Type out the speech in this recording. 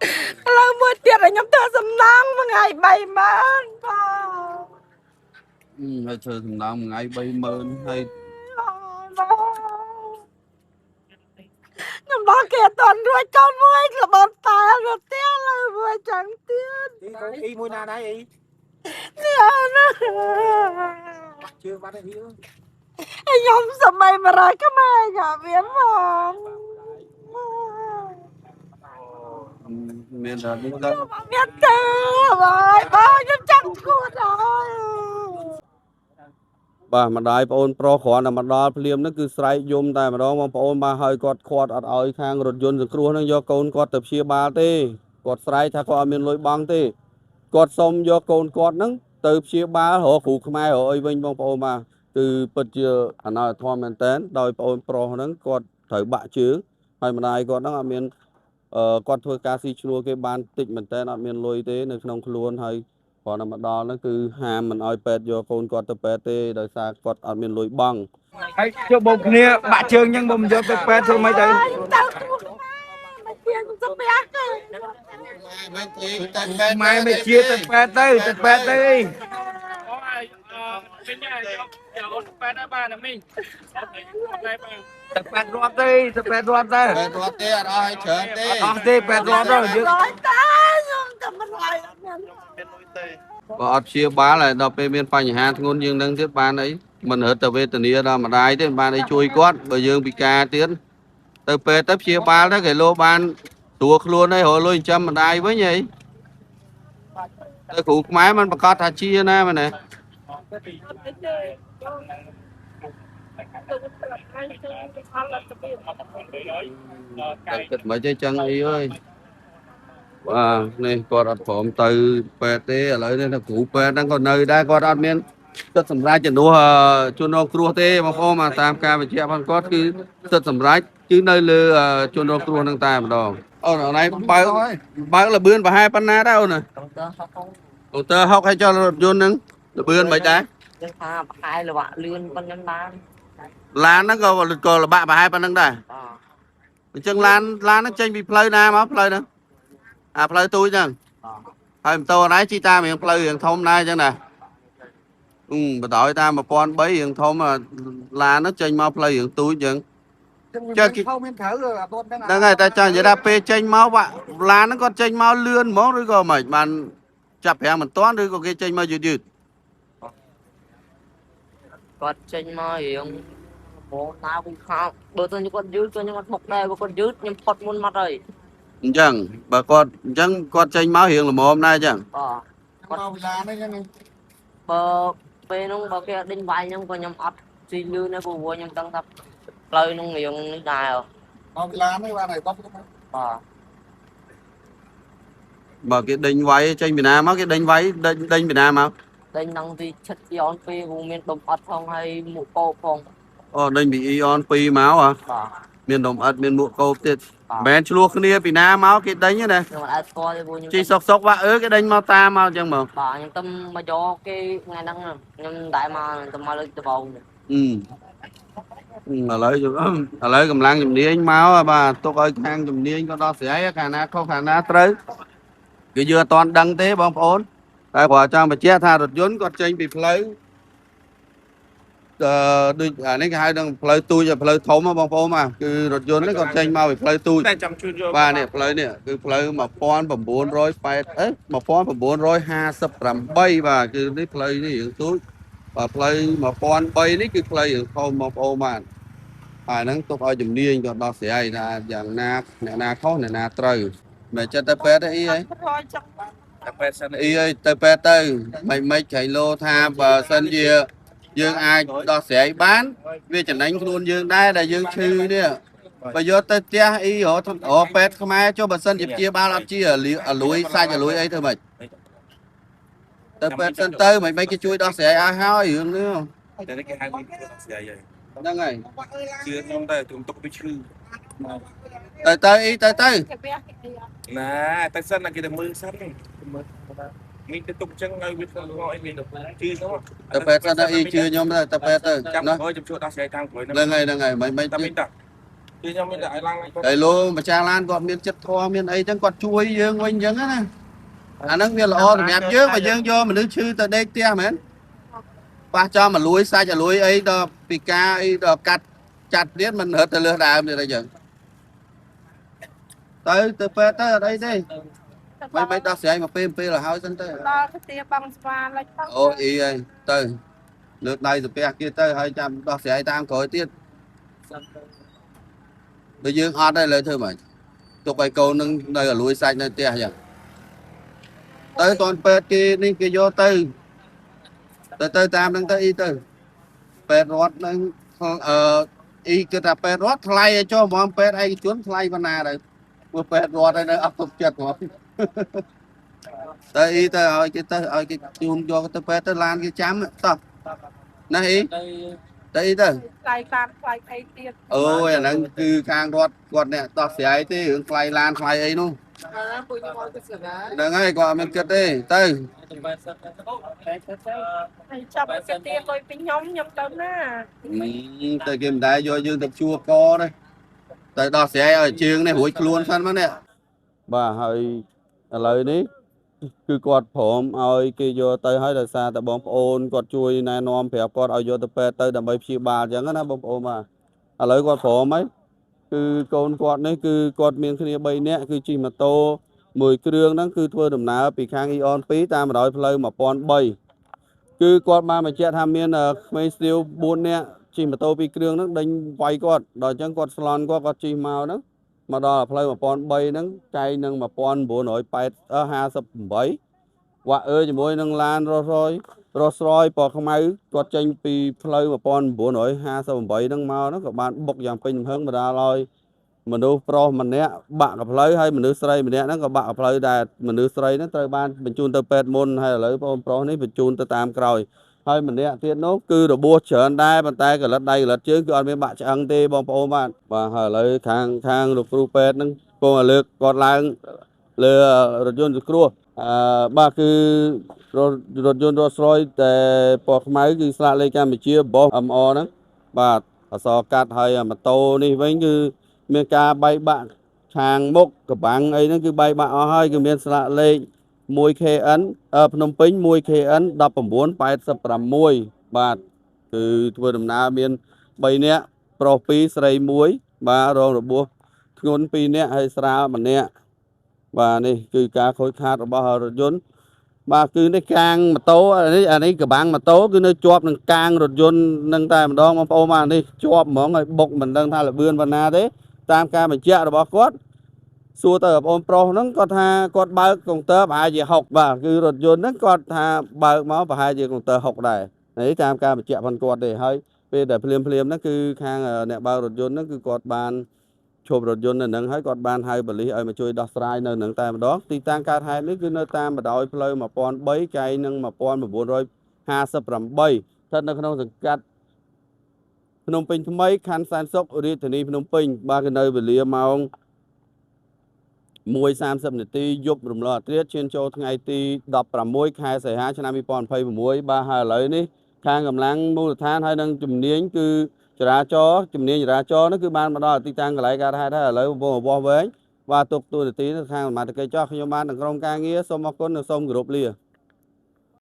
ឥឡូវមួយទៀតឲ្យខ្ញុំធ្វើសំណងមួយថ្ងៃ30000បង ហើយធ្វើសំណងមួយថ្ងៃ30000ហើយ ខ្ញុំដល់គេអត់ទាន់រួចកូនមួយក្បត់ប៉ែលទៅផ្ទះលើមួយចឹងទៀត អ៊ីមួយណាដែរអ៊ី នេះអូនណា បាក់ជើងបាត់ហើយអ៊ី ខ្ញុំសម័យ100ខ្មែរខ្ញុំមានផង មានតែនេះទៅ មានទេបងបងខ្ញុំចង់ឈួតហើយ បាទម្ដាយប្អូនប្រុសគ្រាន់តែមកដល់ភ្លាមហ្នឹងគឺស្រែកយំតែម្ដងបងប្អូនបាទហើយគាត់ខាត់អត់ឲ្យខាងរថយន្តសង្គ្រោះហ្នឹងយកកូនគាត់ទៅព្យាបាលទេគាត់ស្រែកថាគាត់អត់មានលុយបង់ទេគាត់សុំយកកូនគាត់ហ្នឹងទៅព្យាបាលរកគ្រូខ្មែររកអីវិញបងប្អូនបាទគឺពិតជាអនាធម៌មែនតើដោយប្អូនប្រុសហ្នឹងគាត់ត្រូវបាក់ជើងហើយម្ដាយគាត់ហ្នឹងអត់មានគាត់ធ្វើការស៊ីឈ្នួលគេបានតិចមែនតើអត់មានលុយទេនៅក្នុងខ្លួនហើយគ្រាន់តែមកដល់ហ្នឹងគឺហាមមិនឲ្យពេទ្យយកកូនគាត់ទៅពេទ្យទេដោយសារគាត់អត់មានលុយបង់ ហើយជប់បោកគ្នាបាក់ជើងអញ្ចឹងបើមិនយកទៅពេទ្យធ្វើម៉េចទៅ ខ្ញុំទៅគ្រូខ្មែរមកជាខ្ញុំសុំប្រាក់ទេ មិនទេតែពេទ្យ ម៉ែមិនជាទៅពេទ្យទៅទៅពេទ្យទៅអី អូយអឺមីងយកយកអូនប៉ែតដែរបាទណាមីងអត់ដែរបាទ ទៅពេទ្យរាប់ទៅទៅពេទ្យរាប់ទៅ ពេទ្យរត់ទេអត់អស់ឲ្យច្រើនទេ អស់ទេពេទ្យរាប់ទៅយើង រយតាខ្ញុំតែមិនរយអត់មាន បើអត់ព្យាបាលហើយដល់ពេលមានបញ្ហាធ្ងន់ជាងនឹងទៀតបានអីមិនរត់ទៅវេទនាដល់ម្ដាយទេបានអីជួយគាត់បើយើងពិការទៀតទៅពេទ្យទៅព្យាបាលទៅគេលោបានទួខ្លួនហើយរកលុយចិញ្ចឹមម្ដាយវិញហីទៅគ្រូខ្មែរมันប្រកាសថាជាណាមែនទេ តែគិតមិនទេចឹងអីអើយបាទនេះគាត់អត់ព្រមទៅពេទ្យទេឥឡូវនេះថាគ្រូពេទ្យហ្នឹងក៏នៅដែរគាត់អត់មានសិទ្ធិសម្រេចជំនួសជនរងគ្រោះទេបងប្អូនមកតាមការបញ្ជាក់របស់គាត់គឺសិទ្ធិសម្រេចគឺនៅលើជនរងគ្រោះហ្នឹងតែម្ដងអូនអនឯងបើកបើកលបឿនប្រហែលប៉ុណ្ណាដែរអូនណា កុងទ័រហុកហ្នឹង កុងទ័រហុកឲ្យចុះរថយន្តហ្នឹងលបឿនមិនដែរ យើងថាប្រហែលលបាក់លឿនប៉ុណ្្នឹងបាន ឡានហ្នឹងក៏ក៏លបាក់ប្រហែលប៉ុណ្ណឹងដែរ បាទ អញ្ចឹងឡានឡានហ្នឹងចេញពីផ្លូវណាមកផ្លូវហ្នឹងអាផ្លូវទូចហ្នឹង បាទ ហើយម៉ូតូអនឯងជិះតាមរៀងផ្លូវរៀងធំដែរអញ្ចឹងណាអឺបដ ாய் តាម1300រៀងធំអាឡានហ្នឹងចេញមកផ្លូវរៀងទូចអញ្ចឹង ចេះគេមានត្រូវអត់ទាន់ ហ្នឹងហើយតែចង់និយាយថាពេលចេញមកបាក់ឡានហ្នឹងគាត់ចេញមកលឿនហ្មងឬក៏មិនបានចាប់ប្រាំងមិនទាន់ឬក៏គេចេញមកយឺតយឺត គាត់ចេញមករៀងបងដើរវិញខោបើទៅគាត់យឺតក៏ខ្ញុំអត់បុកដែរបើគាត់យឺតខ្ញុំផុតមុនមកហើយ អញ្ចឹងបើគាត់អញ្ចឹងគាត់ចេញមករៀងល្មមដែរអញ្ចឹង បាទ មកវិឡានេះហ្នឹង បើពេលហ្នឹងបើគេអត់ដេញវាយខ្ញុំក៏ខ្ញុំអត់ស៊ីលឿនដែរព្រោះខ្ញុំដឹងថាផ្លូវហ្នឹងរៀងនេះដែរ មកវិឡានេះបានហើយបប បាទ បើគេដេញវាយចេញពីណាមកគេដេញវាយដេញដេញពីណាមក ដេញដល់ទីឈិតយ៉នពេលព្រោះមានដុំអត់ផងហើយមួកកោផង អូដេញពីអ៊ីអន2មកហ៎ បាទ មានដុំអិតមានមួកកោបទៀត បាទ មិនមែនឆ្លោះគ្នាពីណាមកគេដេញទេណា ខ្ញុំអត់អាចស្គាល់ទេព្រោះខ្ញុំ ជីសុកសុកว่าអឺគេដេញមកតាមមកអញ្ចឹងមក បាទខ្ញុំទៅមកយកគេថ្ងៃហ្នឹងខ្ញុំដែរមកទៅមកលើកដំបូង អឺឥឡូវឥឡូវកម្លាំងជំនាញមកបាទទុកឲ្យខាងជំនាញក៏ដោះស្រាយខាងណាខុសខាងណាត្រូវគេយើងអត់ទាន់ដឹងទេបងប្អូនតែគ្រាន់ចង់បញ្ជាក់ថារថយន្តគាត់ចេញពីផ្លូវអឺដូចអានេះគេហៅនឹងផ្លូវទូចផ្លូវធំបងប្អូនបាទគឺរថយន្តនេះគាត់ចេញមកពីផ្លូវទូច តែចង់ជូនយក បាទនេះផ្លូវនេះគឺផ្លូវ1980អេ1958បាទគឺនេះផ្លូវនេះរឿងទូចបាទផ្លូវ1003នេះគឺផ្លូវរឿងធំបងប្អូនបាទហើយហ្នឹងទុកឲ្យជំនាញក៏ដោះស្រាយថាយ៉ាងណាអ្នកណាខុសអ្នកណាត្រូវមិនចិត្តទៅពេទ្យទេអីហី រយចឹង តែពេទ្យសិន អីអើយទៅពេទ្យទៅមិនមិនក្រែងលោថាបើសិនជាយើងអាចដោះស្រាយបានវាចំណេញខ្លួនយើងដែរដែលយើងឈឺនេះបើយកទៅផ្ទះអីរករកពេទ្យខ្មែរចុះបើសិនជាព្យាបាលអត់ជាអាលួយសាច់អាលួយអីធ្វើម៉េចទៅពេទ្យសិនទៅមិនមិនគេជួយដោះស្រាយឲ្យហើយរឿងនេះ តែគេហៅមីងធ្វើស្រីហើយ ហ្នឹងហើយ ជឿខ្ញុំទៅទុំទុកវាឈឺ ទៅទៅអីទៅទៅ គេវះគេអីអត់ ណាតែសិនណាគេទៅមើលសិនមើលមីងទៅទុកចឹងឲ្យវាធ្វើងអីមីងទៅជឿខ្ញុំ ទៅពេទ្យសិនទៅអីជឿខ្ញុំទៅទៅពេទ្យទៅ ចាំ ណា ក្រោយចាំជួយដោះស្រាយតាមក្រោយ ហ្នឹងហើយហ្នឹងហើយមិនមិន តែមីងត គឺខ្ញុំមានតែឲ្យឡើង តែលោម្ចាស់ឡានគាត់មានចិត្តធម៌មានអីចឹងគាត់ជួយយើងវិញចឹងណាអាហ្នឹងវាល្អសម្រាប់យើងបើយើងយកមនុស្សឈឺទៅដេកផ្ទះមែនប៉ះចំមកលួយសាច់ឲ្យលួយអីដល់ពីការអីដល់កាត់ចាត់ទៀតមិនរត់ទៅលើសដើមទៀតអីចឹងទៅទៅពេទ្យទៅអត់អីទេមិនមិនដោះស្រាយមកពេលពេលឲ្យហើយសិនទៅ ដល់ទៅទាបងស្វាលេចទៅ អូអ៊ីហើយទៅលើកដៃសាពះគេទៅហើយចាំដោះស្រាយតាមក្រោយទៀតបើយើងអត់ទេលើធ្វើម៉េចទុកឲ្យកូននឹងនៅឲ្យលួយសាច់នៅផ្ទះចឹងទៅតនពេទ្យគេនេះគេយកទៅទៅទៅតាមនឹងទៅអ៊ីទៅពេទ្យរដ្ឋនឹងអឺអ៊ីគិតថាពេទ្យរដ្ឋថ្លៃឲ្យចុះហ្មងពេទ្យឯកជនថ្លៃប៉ុណ្ណាទៅព្រោះពេទ្យរដ្ឋហើយនៅអត់ទុកចិត្តហ្មងទៅអ៊ីទៅឲ្យគេទៅឲ្យគេជូនយកទៅពេទ្យទៅឡានគេចាំតោះណាអ៊ីទៅអ៊ីទៅ ថ្លៃតាមថ្លៃអីទៀត អូយអាហ្នឹងគឺខាងរដ្ឋគាត់អ្នកដោះស្រាយទេរឿងថ្លៃឡានថ្លៃអីនោះ ពួកខ្ញុំឲ្យទៅសាលា ហ្នឹងហើយគាត់អត់មានគិតទេទៅ ទៅបែបសិតទៅបែបសិតទៅ ហើយចាប់ឲ្យគេទាលុយពីខ្ញុំខ្ញុំទៅណា ទៅគេមិនដែលយកយើងទៅជួកទេទៅដោះស្រាយឲ្យជើងនេះរួចខ្លួនសិនមកនេះបាទហើយឥឡូវនេះគឺគាត់ព្រមឲ្យគេយកទៅហើយដោយសារតែបងប្អូនគាត់ជួយណែនាំប្រាប់គាត់ឲ្យយកទៅពេទ្យទៅដើម្បីព្យាបាលអញ្ចឹងណាបងប្អូនបាទឥឡូវគាត់ព្រមហើយគឺកូនគាត់នេះគឺគាត់មានគ្នា3នាក់គឺជិះម៉ូតូមួយគ្រឿងហ្នឹងគឺធ្វើដំណើរពីខាងអ៊ីអន2តាមបណ្ដោយផ្លូវ1003គឺគាត់បានបញ្ជាក់ថាមានក្មេងស្ទាវ4នាក់ជិះម៉ូតូ2គ្រឿងហ្នឹងដេញវាយគាត់ដល់អញ្ចឹងគាត់ស្លន់គាត់គាត់ជិះមកហ្នឹងមកដល់ផ្លូវ1003ហ្នឹងចែកនឹង1958វាក់អើជាមួយនឹងឡានរស់រយរស់ស្រយពណ៌ខ្មៅគាត់ចេញពីផ្លូវ1958ហ្នឹងមកហ្នឹងក៏បានបុកយ៉ាងពេញទំហឹងបណ្ដាលឲ្យមនុស្សប្រុសម្នាក់បាក់កផ្លូវហើយមនុស្សស្រីម្នាក់ហ្នឹងក៏បាក់កផ្លូវដែរមនុស្សស្រីហ្នឹងត្រូវបានបញ្ជូនទៅពេទ្យមុនហើយឥឡូវបងប្រុសនេះបញ្ជូនទៅតាមក្រោយហើយម្នាក់ទៀតនោះគឺរបួសច្រើនដែរប៉ុន្តែកលិតដៃកលិតជើងគឺអត់មានបាក់ឆ្អឹងទេបងប្អូនបាទបាទហើយឥឡូវខាងខាងលោកគ្រូពេទ្យហ្នឹងកំពុងឲ្យលើកគាត់ឡើងលើរថយន្តសង្គ្រោះអឺបាទគឺរថយន្តរស់ស្រយតែពណ៌ខ្មៅគឺស្លាកលេខកម្ពុជាបោះ MR ហ្នឹងបាទអសកាត់ហើយម៉ូតូនេះវិញគឺមានការបែកបាក់ខាងមុខកបាំងអីហ្នឹងគឺបែកបាក់អស់ហើយគឺមានស្លាកលេខ 1KN ភ្នំពេញ 1KN 1986បាទគឺធ្វើដំណើរមាន3នាក់ប្រុស2ស្រី1បាទរងរបួសធ្ងន់2នាក់ហើយស្រាល1នាក់បាទនេះគឺការខូចខាតរបស់រថយន្តបាទគឺនេះកាងម៉ូតូនេះអានេះកបាំងម៉ូតូគឺនៅជាប់នឹងកាងរថយន្តនឹងតែម្ដងបងប្អូនបាទនេះជាប់ហ្មងហើយបុកមិនដឹងថាលបឿនប៉ុណ្ណាទេតាមការបញ្ជាក់របស់គាត់សួរទៅបងប្រុសហ្នឹងគាត់ថាគាត់បើកកុងទ័រប្រហែលជា6បាទគឺរថយន្តហ្នឹងគាត់ថាបើកមកប្រហែលជាកុងទ័រ6ដែរនេះតាមការបញ្ជាក់ផងគាត់ទេហើយពេលដែលភ្លាមភ្លាមហ្នឹងគឺខាងអ្នកបើករថយន្តហ្នឹងគឺគាត់បានឈប់រថយន្តនៅហ្នឹងហើយគាត់បានហៅប៉ូលីសឲ្យមកជួយដោះស្រាយនៅហ្នឹងតែម្ដងទីតាំងកើតហេតុនេះគឺនៅតាមបណ្ដោយផ្លូវ1003កែងនឹង1958ស្ថិតនៅក្នុងសង្កាត់ភ្នំពេញថ្មីខណ្ឌសែនសុខរាជធានីភ្នំពេញបាទគឺនៅវេលាម៉ោង 1:30 នាទីយប់រំលងអាធ្រាត្រឈានចូលថ្ងៃទី16ខែសីហាឆ្នាំ2026បាទហើយឥឡូវនេះខាងកម្លាំងមូលដ្ឋានហើយនឹងជំនាញគឺចរាចរណ៍ជំនាញចរាចរណ៍នោះគឺបានមកដល់ទីតាំងកន្លែងកើតហេតុហើយឥឡូវកំពុងវាស់វែងបាទទុកទូនាទីនៅខាងសមត្ថកិច្ចចោះខ្ញុំបាននឹងក្រុមការងារសូមអរគុណនិងសូមគោរពលា។